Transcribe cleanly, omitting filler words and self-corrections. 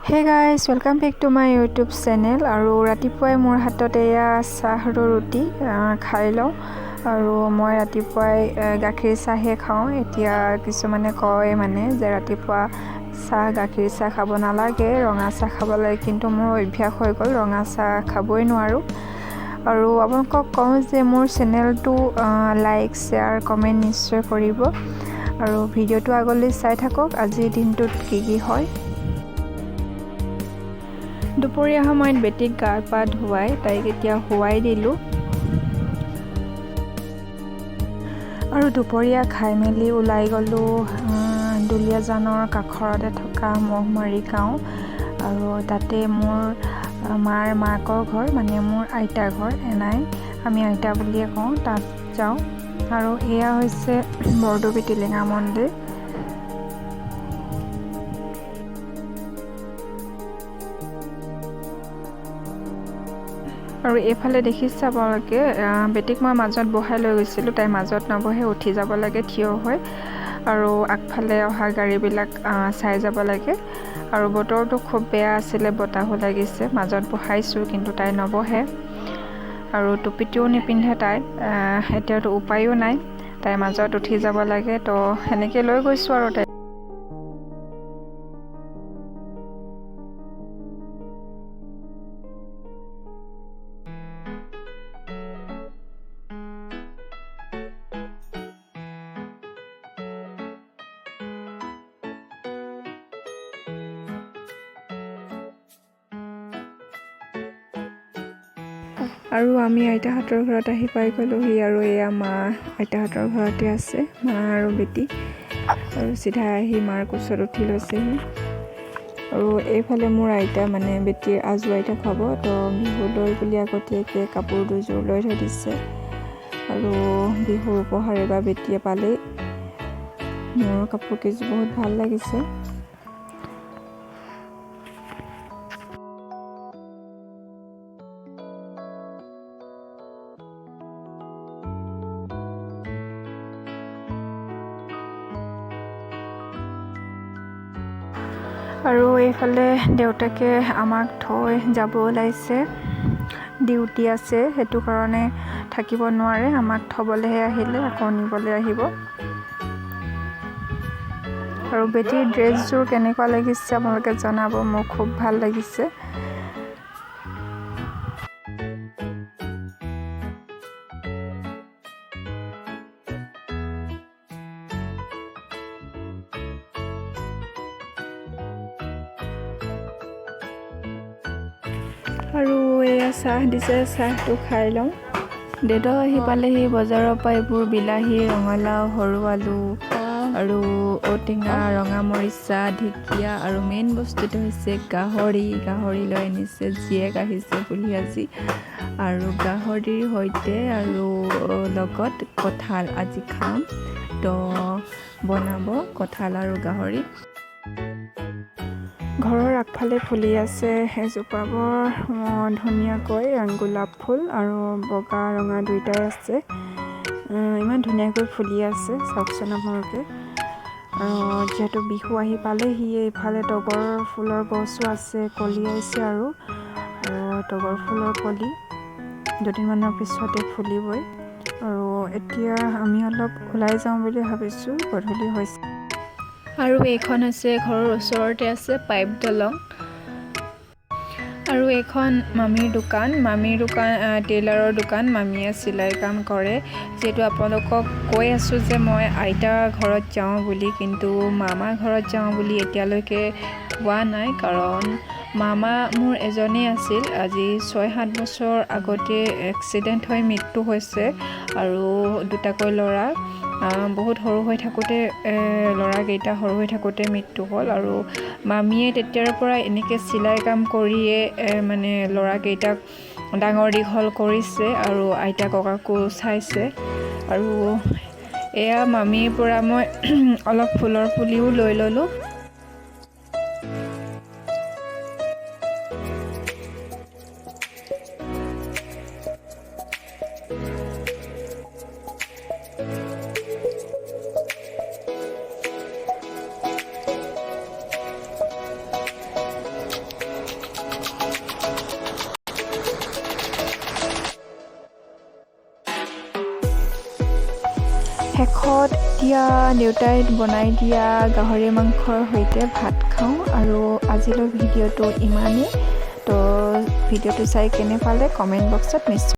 Hey guys, welcome back to my YouTube channel. আৰু ৰাতিপুৱাই মোৰ হাতত এয়া চাহ আৰু ৰুটি খাই লওঁ। আৰু মই ৰাতিপুৱাই গাখীৰ চাহে খাওঁ। এতিয়া কিছুমানে কয় মানে যে ৰাতিপুৱা চাহ গাখীৰ চাহ খাব নালাগে, ৰঙা চাহ খাব লাগে, কিন্তু মোৰ অভ্যাস হৈ গ'ল, ৰঙা চাহ খাবই নোৱাৰোঁ। আৰু আপোনালোকক কওঁ যে মোৰ চেনেলটো লাইক, শ্বেয়াৰ, কমেণ্ট নিশ্চয় কৰিব আৰু ভিডিঅ'টো আগলৈ চাই থাকক আজিৰ দিনটোত কি কি হয়। দুপৰীয়া সময়ত বেটীক গা পা ধুৱাই তাইক এতিয়া শুৱাই দিলোঁ। আৰু দুপৰীয়া খাই মেলি ওলাই গ'লোঁ দুলীয়াজানৰ কাষৰতে থকা মহমাৰী গাঁও। আৰু তাতে মোৰ মাৰ মাকৰ ঘৰ, মানে মোৰ আইতাৰ ঘৰ, এনাই, আমি আইতা বুলিয়ে কওঁ, তাত যাওঁ। আৰু এয়া হৈছে বৰডুবি টিলিঙা মন্দিৰ। আৰু এইফালে দেখিছে আপোনালোকে, বেটীক মই মাজত বহাই লৈ গৈছিলোঁ, তাই মাজত নবহে, উঠি যাব লাগে থিয় হৈ, আৰু আগফালে অহা গাড়ীবিলাক চাই যাব লাগে। আৰু বতৰটো খুব বেয়া আছিলে, বতাহো লাগিছে, মাজত বহাইছোঁ কিন্তু তাই নবহে আৰু টুপিটোও নিপিন্ধে তাই। এতিয়াতো উপায়ো নাই, তাই মাজত উঠি যাব লাগে, তো সেনেকৈ লৈ গৈছোঁ আৰু তাই। আৰু আমি আইতাহঁতৰ ঘৰত আহি পাই গ'লোহি। আৰু এয়া মা আইতাহঁতৰ ঘৰতে আছে, মা আৰু বেটী। আৰু চিধা আহি মাৰ কোচত উঠি লৈছেহি। আৰু এইফালে মোৰ আইতা মানে বেটীৰ আজো আইতা খাব, তো বিহুলৈ বুলি আগতীয়াকৈ কাপোৰ দুযোৰ লৈ থৈ দিছে। আৰু বিহুৰ উপহাৰ এইবাৰ বেটীয়ে পালেই। মোৰ কাপোৰ কেইযোৰ বহুত ভাল লাগিছে। আৰু এইফালে দেউতাকে আমাক থৈ যাব ওলাইছে, ডিউটি আছে সেইটো কাৰণে থাকিব নোৱাৰে, আমাক থ'বলৈহে আহিলে, আকৌ নিবলৈ আহিব। আৰু বেটীৰ ড্ৰেছযোৰ কেনেকুৱা লাগিছে আপোনালোকে জনাব, মোৰ খুব ভাল লাগিছে। আৰু এয়া চাহ দিছে, চাহটো খাই লওঁ। দেউতাও আহি পালেহি বজাৰৰ পৰা এইবোৰ বিলাহী, ৰঙালাও, সৰু আলু আৰু ঔটেঙা, ৰঙা মৰিচা, ঢেকীয়া আৰু মেইন বস্তুটো হৈছে গাহৰি। গাহৰি লৈ আনিছে, জীয়েক আহিছে বুলি আজি। আৰু গাহৰিৰ সৈতে আৰু লগত কঁঠাল আজি খাম, তো বনাব কঁঠাল আৰু গাহৰি। ঘৰৰ আগফালে ফুলি আছে এজোপা বৰ ধুনীয়াকৈ গোলাপ ফুল, আৰু বগা ৰঙা দুয়োটাই আছে। ইমান ধুনীয়াকৈ ফুলি আছে, চাওকচোন আপোনালোকে। আৰু যিহেতু বিহু আহি পালেহি, এইফালে তগৰ ফুলৰ গছো আছে, কলিয়াইছে আৰু তগৰ ফুলৰ কলি দুদিনমানৰ পিছতে ফুলিবই। আৰু এতিয়া আমি অলপ ওলাই যাওঁ বুলি ভাবিছোঁ, গধূলি হৈছে। আৰু এইখন হৈছে ঘৰৰ ওচৰতে আছে পাইপ দলং। আৰু এইখন মামীৰ দোকান, মামীৰ দোকান টেইলাৰৰ দোকান, মামীয়ে চিলাই কাম কৰে। যিহেতু আপোনালোকক কৈ আছোঁ যে মই আইতা ঘৰত যাওঁ বুলি, কিন্তু মামা ঘৰত যাওঁ বুলি এতিয়ালৈকে কোৱা নাই, কাৰণ মামা মোৰ এজনেই আছিল। আজি 6-7 বছৰ আগতে এক্সিডেণ্ট হৈ মৃত্যু হৈছে। আৰু দুটাকৈ ল'ৰা, বহুত সৰু হৈ থাকোঁতে, ল'ৰাকেইটা সৰু হৈ থাকোঁতে মৃত্যু হ'ল। আৰু মামীয়ে তেতিয়াৰ পৰা এনেকৈ চিলাই কাম কৰিয়ে মানে ল'ৰাকেইটাক ডাঙৰ দীঘল কৰিছে আৰু আইতা ককাকো চাইছে। আৰু এয়া মামীৰ পৰা মই অলপ ফুলৰ পুলিও লৈ ল'লোঁ। শেষত এতিয়া দেউতাই বনাই দিয়া গাহৰি মাংসৰ সৈতে ভাত খাওঁ আৰু আজিলৈ ভিডিঅ'টো ইমানেই। তো ভিডিঅ'টো চাই কেনে পালে কমেণ্ট বক্সত নিশ্চয়